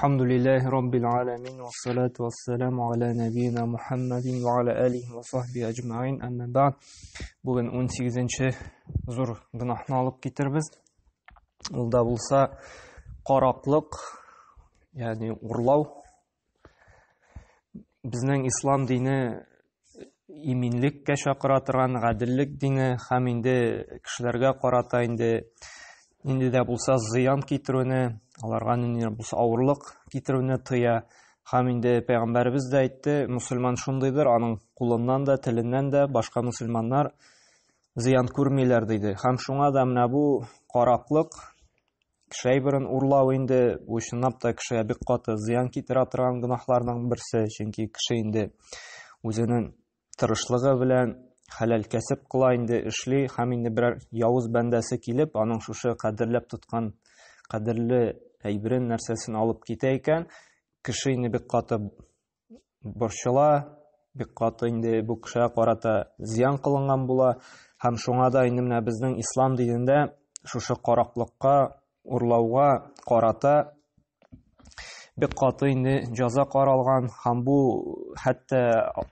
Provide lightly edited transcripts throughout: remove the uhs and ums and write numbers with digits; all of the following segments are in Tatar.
Алхамдулиллахи раббил аламин вассалату вассаламу аля набийна Мухаммадин ва аля алихи ва сахби аҗмаин. Әмма бәгъд. Бүген 18-нче зур гөнаһны алып китербез. Ул да булса караклык, ягъни урлау. Безнең ислам дине иминлеккә чакыра торган гаделлек дине һәм инде кешеләргә карата инде нинди дә булса зыян китерүне, аларга нинди дә булса авырлык китерүне тыя. Һәм инде пәйгамбәребез дә әйтте, мусульман шундыйдыр, аның кулыннан да, теленнән дә башка мусульманнар зыян күрмиләр диде. Һәм шуңа да менә бу караклык Кеше әйберен урлау инде бу чынлап та кешегә бик каты зыян китерә торган гөнаһларның берсе, чөнки кеше инде үзенең тырышлыгы белән хәләл кәсеп кыла инде, эшли һәм инде берәр явыз бәндәсе килеп, аның шушы кадерләп тоткан кадерле әйберен, нәрсәсен алып китә икән, кеше инде бик каты борчыла, бик каты инде бу кешегә карата зыян кылынган була. Һәм шуңа да инде менә безнең ислам динендә шушы караклыкка, урлауга карата бик каты инде җәза каралган һәм бу хәтта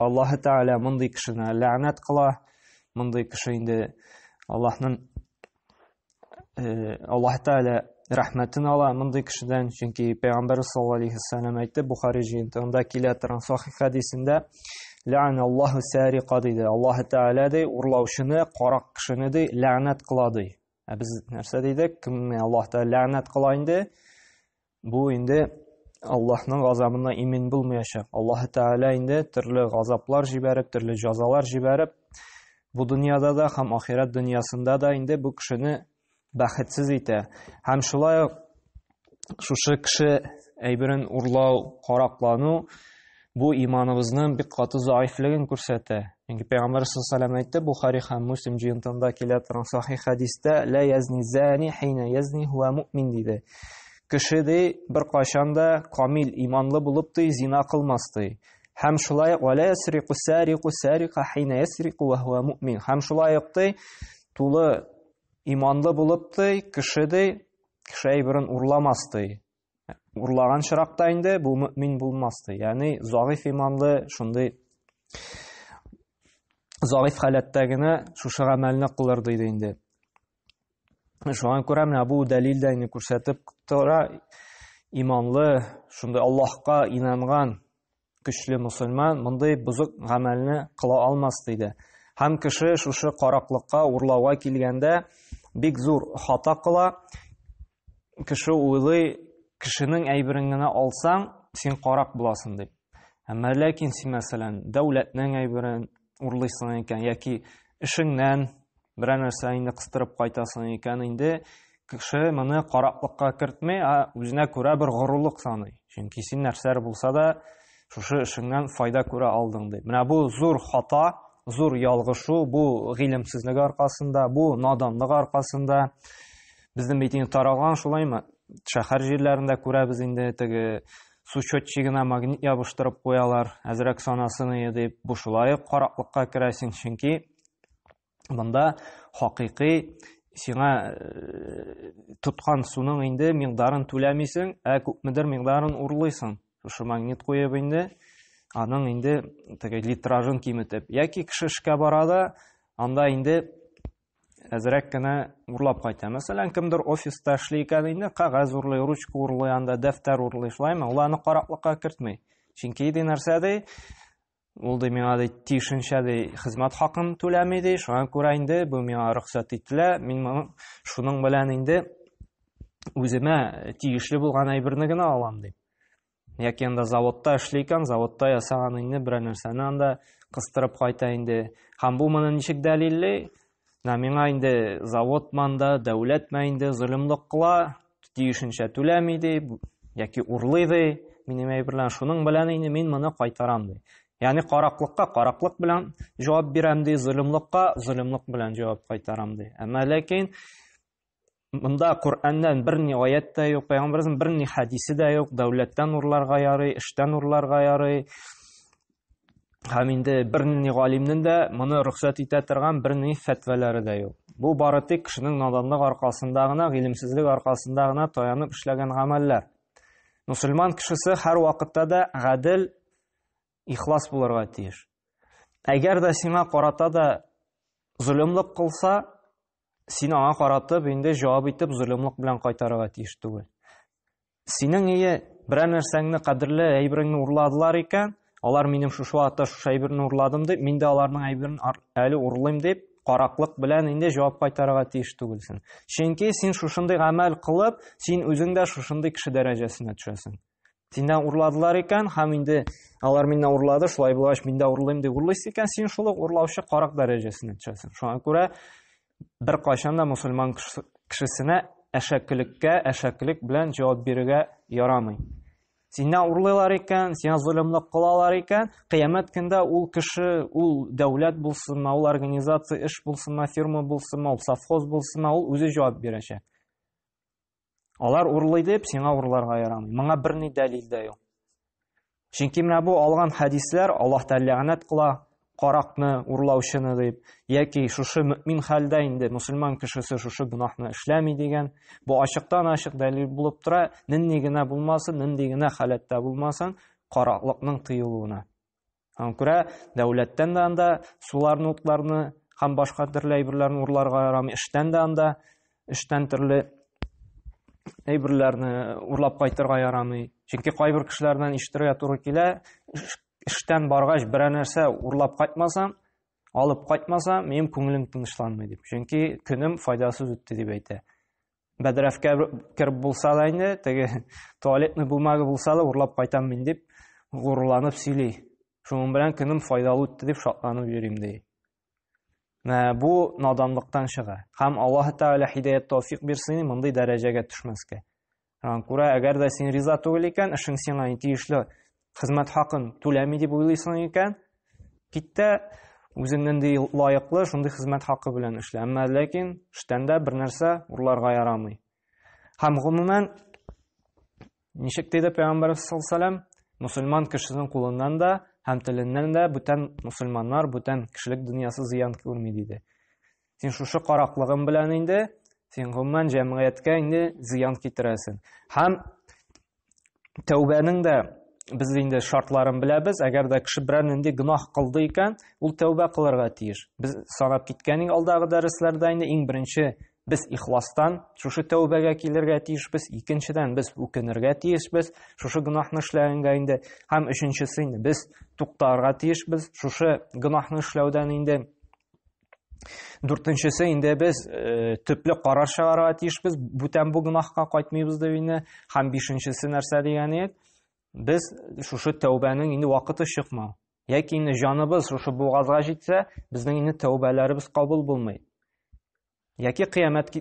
Аллаһы Тәгалә мондый кешене ләгънәт кыла. Мондый кеше инде Аллаһның Аллаһ Тәгалә рәхмәтен ала мондый кешедән, чөнки Пәйгамбәр саллаллаһу алейһи вәсәлләм әйтте, Бухари җыентыгында килә торган сахих хәдисендә, Ләгънә Аллаһу сариқа диде. Аллаһ Тәгалә ди, урлаучыны, карак кешене ди, ләгънәт кыла ди. Ә без нәрсә дидек? Кемне Аллаһ Тәгалә ләгънәт кыла инде? Бу инде Аллаһның газабыннан имин булмаячак. Аллаһ Тәгалә инде төрле газаплар җибәреп, төрле җазалар җибәреп, бу дөньяда да һәм ахирәт дөньясында да инде бу кешене бәхетсез итә. Һәм шулай ук шушы кеше әйберен урлау, караклану бу иманыбызның бик каты заифлеген күрсәтә. Чөнки Пәйгамбәр саллаллаһу алейһи әйтте, Бухари һәм Муслим җыентыгында килә торган сахих хәдистә, "Ла язни зани хина язни хуа муъмин" диде. Кеше ди, бер кайчан да камил иманлы булып ди, зина кылмас ди. Һәм шулай ук "Ва ясрику сарику сарика хина ясрику ва хуа муъмин". Һәм шулай ук ди, тулы иманлы булып ди, кеше ди, кеше әйберен урламас ди. Урлаган чиракта инде бу мөмин булмас ди. Ягъни заиф иманлы шундый заиф халәттә генә шушы гамәлне кылыр диде инде. Шуңа күрә менә бу дәлил дә инде күрсәтеп тора, иманлы, шундый Аллаһка инанган көчле мусульман мондый бозык гамәлне кыла алмас диде. Һәм кеше шушы караклыкка, урлауга килгәндә бик зур хата кыла. Кеше уйлый, кешенең әйберен генә алсаң, син карак буласың дип. Әмма ләкин син, мәсәлән, дәүләтнең әйберен урлыйсың икән яки эшеңнән берәр нәрсә инде кыстырып кайтасың икән инде кеше моны караклыкка кертми, ә үзенә күрә бер горурлык саный. Чөнки син нәрсәләр булса да шушы эшеңнән файда күрә алдың дип. Менә бу зур хата, зур ялгышу, бу гыйлемсезлек аркасында, бу наданлык аркасында безнең бит инде таралган шулаймы? Шәһәр җирләрендә күрәбез инде теге су счетчигына магнит ябыштырып куялар, әзрәк санасын дип. Бу шулай ук караклыкка керәсең, чөнки монда хакыйкый сиңа э, тоткан суның инде микъдарын түләмисең, ә күпмедер микъдарын урлыйсың. Шушы магнит куеп инде аның инде теге литражын киметеп. Яки кеше эшкә бара да, анда инде әзрәк кенә урлап кайта. Мәсәлән, кемдер офиста эшли икән инде, кәгазь урлый, ручка урлый, анда дәфтәр урлый, шулаймы? Ул аны караклыкка кертми. Чөнки ди нәрсә ди? Ул ди миңа ди тиешенчә ди хезмәт хакын түләми ди. Шуңа күрә инде бу миңа рөхсәт ителә. Мин моны шуның белән инде үземә тиешле булган әйберне генә алам ди. Яки анда заводта эшли икән, заводта ясаган инде берәр нәрсәне анда кыстырып кайта инде. Һәм бу моны ничек дәлилли? Менә миңа инде завод манда, дәүләт мә инде золымлык кыла, тиешенчә түләми ди, яки урлый ди, минем әйберләрне. Шуның белән инде мин моны кайтарам ди. Ягъни караклыкка караклык белән җавап бирәм ди, золымлыкка золымлык белән җавап кайтарам ди. Әмма ләкин монда Коръәннән берни аят та юк, пәйгамбәребезнең берни хәдисе дә юк, дәүләттән урларга ярый, эштән урларга ярый. Һәм инде бернинди галимнең дә моны рөхсәт итә торган бернинди фәтвәләре дә юк. Бу бары тик кешенең наданлык аркасында гына, гыйлемсезлек аркасында гына таянып эшләгән гамәлләр. Мусульман кешесе һәр вакытта да гадел, ихлас булырга тиеш. Әгәр дә сиңа карата да золымлык кылса, син аңа каратып инде җавап итеп золымлык белән кайтарырга тиеш түгел. Синең ие берәр нәрсәңне, кадерле әйбереңне урладылар икән, алар минем шушы вакытта шушы әйберне урладым дип, мин дә аларның әйберен әле урлыйм дип, караклык белән инде җавап кайтарырга тиеш түгелсең. Чөнки син шушындый гамәл кылып, син үзең дә шушындый кеше дәрәҗәсенә төшәсең. Синнән урладылар икән, һәм инде алар миннән урлады, шулай булгач мин дә урлыйм дип урлыйсың икән, син шул ук урлаучы карак дәрәҗәсенә төшәсең. Шуңа күрә бер кайчан да мусульман кешесенә әшәкелеккә әшәкелек белән җавап бирергә ярамый. Синнән урлыйлар икән, сиңа золымлык кылалар икән, кыямәт көндә ул кеше, ул дәүләт булсынмы, ул организация, эш булсынмы, фирма булсынмы, ул совхоз булсынмы, ул үзе җавап бирәчәк. Алар урлый дип, сиңа урларга ярамый. Моңа берни дәлил дә юк. Чөнки менә бу алган хәдисләр Аллаһ Тәгалә ләгънәт кыла каракны, урлаучыны дип, яки шушы мөмин хәлдә инде мусульман кешесе шушы гөнаһны эшләми дигән, бу ачыктан-ачык дәлил булып тора, нинди генә булмасын, нинди генә халәттә булмасын, караклыкның тыелуына. Аңа күрә дәүләттән дә анда суларны, утларны һәм башка төрле әйберләрне урларга ярамый, эштән дә анда эштән төрле әйберләрне урлап кайтырга ярамый. Чөнки кайбер кешеләрдән ишетергә туры килә, эштән баргач берәр нәрсә урлап кайтмасам, алып кайтмасам, минем күңелем тынычланмый дип. Чөнки көнем файдасыз үтте дип әйтә. Бәдрәфкә кереп булса да инде, теге туалетный бумага булса да урлап кайтам мин дип горурланып сөйли. Шуның белән көнем файдалы үтте дип шатланып йөрим ди. Менә бу наданлыктан чыга. Һәм Аллаһ Тәгалә һидаят тәүфик бирсен мондый дәрәҗәгә төшмәскә. Шуңа күрә, әгәр дә син риза түгел икән, эшең сиңа тиешле хезмәт хакын түләми дип уйлыйсың икән, кит тә үзең нинди лаеклы, шундый хезмәт хакы белән эшлә. Әмма ләкин эштән дә бер нәрсә урларга ярамый. Һәм гомумән, ничек диде Пәйгамбәрбез саллаллаһу алейһи ва сәлләм, мусульман кешесенең кулыннан да һәм теленнән дә бүтән мусульманнар, бүтән кешелек дөньясы зыян күрми диде. Син шушы караклыгың белән инде син гомумән җәмгыятькә инде зыян китерәсең. Һәм тәүбәнең дә без инде шартларын беләбез. Әгәр дә кеше берәр нинди гөнаһ кылды икән, ул тәүбә кылырга тиеш. Без санап киткән алдагы дәресләрдә инде иң беренче без ихластан шушы тәүбәгә килергә тиешбез. Икенчедән, без үкенергә тиешбез шушы гөнаһны эшләгәнгә инде. Һәм өченчесе инде без туктарга тиешбез шушы гөнаһны эшләүдән инде. Дүртенчесе инде без э, төпле карар чыгарырга тиешбез, бүтән бу гөнаһка кайтмыйбыз дип инде. Һәм бишенчесе нәрсә дигән идек? Без шушы тәүбәнең инде вакыты чыкмау. Яки инде җаныбыз шушы бугазга җитсә, безнең инде тәүбәләребез кабул булмый. Яки кыямәт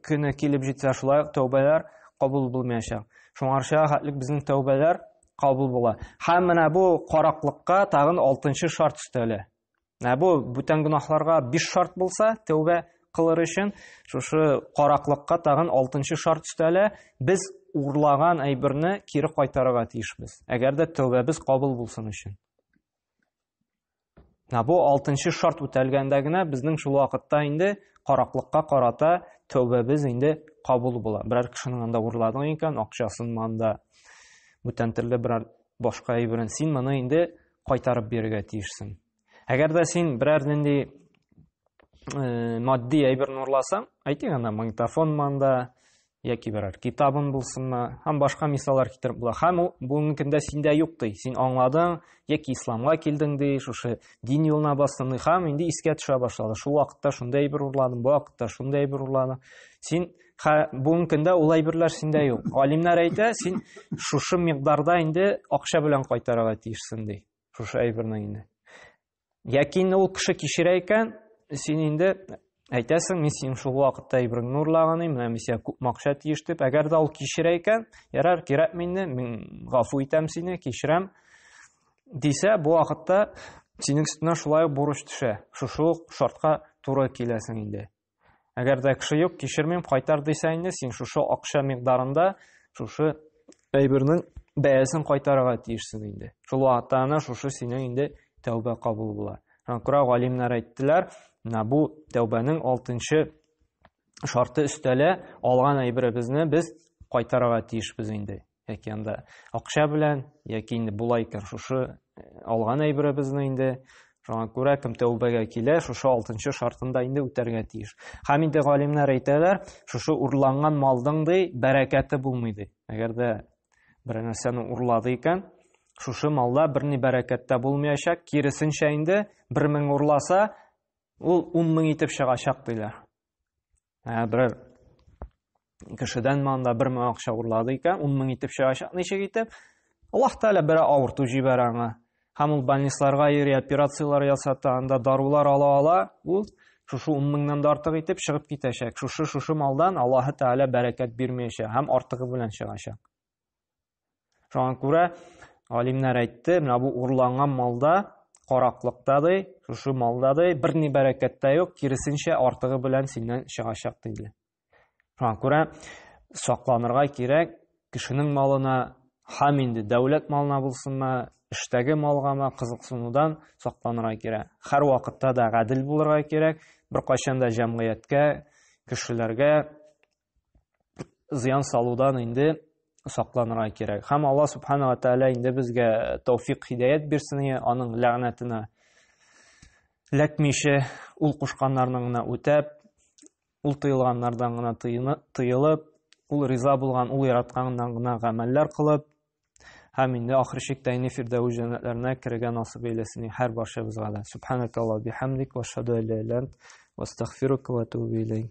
көне килеп җитсә, шулай ук тәүбәләр кабул булмаячак. Шуңарча хәтлек безнең тәүбәләр кабул була. Һәм менә бу караклыкка тагын алтынчы шарт өстәлә. Ә бу бүтән гөнаһларга 5 шарт булса, тәүбә кылыр өчен, шушы караклыкка тагын 6 шарт өстәлә, без урлаган әйберне кире кайтарырга тиешбез. Әгәр дә тәүбәбез кабул булсын өчен. Ә бу 6 шарт үтәлгәндә генә безнең шул вакытта инде караклыкка карата тәүбәбез инде кабул була. Берәр кешенең анда урладың икән, акчасын анда бүтән төрле берәр башка әйберен син моны инде кайтарып бирергә тиешсең. Әгәр дә син берәр нинди э, матди әйберне урласаң, әйтик анда магнитофон манда яки берәр китабын булсынмы, һәм башка мисаллар китереп була. Һәм ул бүгенге көндә синдә юк ди. Син аңладың, яки исламга килдең ди, шушы дин юлына бастың ди, һәм инде искә төшә башлады. Шул вакытта шундый әйбер урладым, бу вакытта шундый әйбер урладым. Син бүгенге көндә ул әйберләр синдә юк. Галимнәр әйтә, син шушы микъдарда инде акча белән кайтарырга тиешсең ди. Шушы әйберне инде. Яки инде ул кеше кичерә икән, син инде әйтәсең, мин синең шул вакытта әйбереңне урлаган идем, менә мин сиңа күпме акча тиеш дип. Әгәр дә ул кичерә икән, ярар, кирәкми инде, мин гафу итәм сине, кичерәм дисә, бу вакытта синең өстенә шулай ук бурыч төшә. Шушы ук шартка туры киләсең инде. Әгәр дә кеше юк, кичермим, кайтар дисә инде, син шушы акча микъдарында шушы әйбернең бәясен кайтарырга тиешсең инде. Шул вакытта ана шушы синең инде тәүбә кабул була. Шуңа күрә галимнәр әйттеләр, менә бу тәүбәнең алтынчы шарты өстәлә, алган әйберебезне без кайтарырга тиешбез инде. Яки анда акча белән, яки инде болай икән шушы э, алган әйберебезне инде шуңа күрә кем тәүбәгә килә, шушы алтынчы шартын да инде үтәргә тиеш. Һәм инде галимнәр әйтәләр, шушы урланган малдың ди бәрәкәте булмый ди. Әгәр дә бер нәрсәне урлады икән, шушы малда берни бәрәкәт тә булмаячак, киресенчә инде 1000 урласа, ул 10000 итеп чыгачак диләр. Ә берәр кешедән монда 1000 акча урлады икән, 10000 итеп чыгачак ничек итеп? Аллаһ Тәгалә берәр авырту җибәрә аңа. Һәм ул больницаларга йөри, операцияләр ясата, анда дарулар ала-ала, ул шушы 10 меңнән дә артык итеп чыгып китәчәк. Шушы шушы малдан Аллаһы Тәгалә бәрәкәт бирмәячәк һәм артыгы белән чыгачак. Шуңа күрә галимнәр әйтте, менә бу урланган малда караклыкта ди, шушы малда ди, берни бәрәкәт тә юк, киресенчә артыгы белән синнән чыгачак диде. Шуңа күрә сакланырга кирәк, кешенең малына һәм инде дәүләт малына булсынмы, эштәге малгамы кызыксынудан сакланырга кирәк. Һәр вакытта да гадел булырга кирәк, беркайчан да җәмгыятькә, кешеләргә зыян салудан инде сакланырга кирәк. Һәм Алла субхана ва тааля инде безгә тәүфик хидаят бирсен, аның ләгънәтенә ләкмичә, ул кушканнарны гына үтәп, ул тыелганнардан гына тыелып, ул риза булган, ул яратканнан гына гамәлләр кылып, һәм инде ахыр чиктә инде Фирдәүс җәннәтләренә керергә насыйп әйләсен һәр барчабызга да. Субханакаллаһ бихамдик ва ашһаду ан ла иляха илля ант ва астагфирука ва атубу илейк.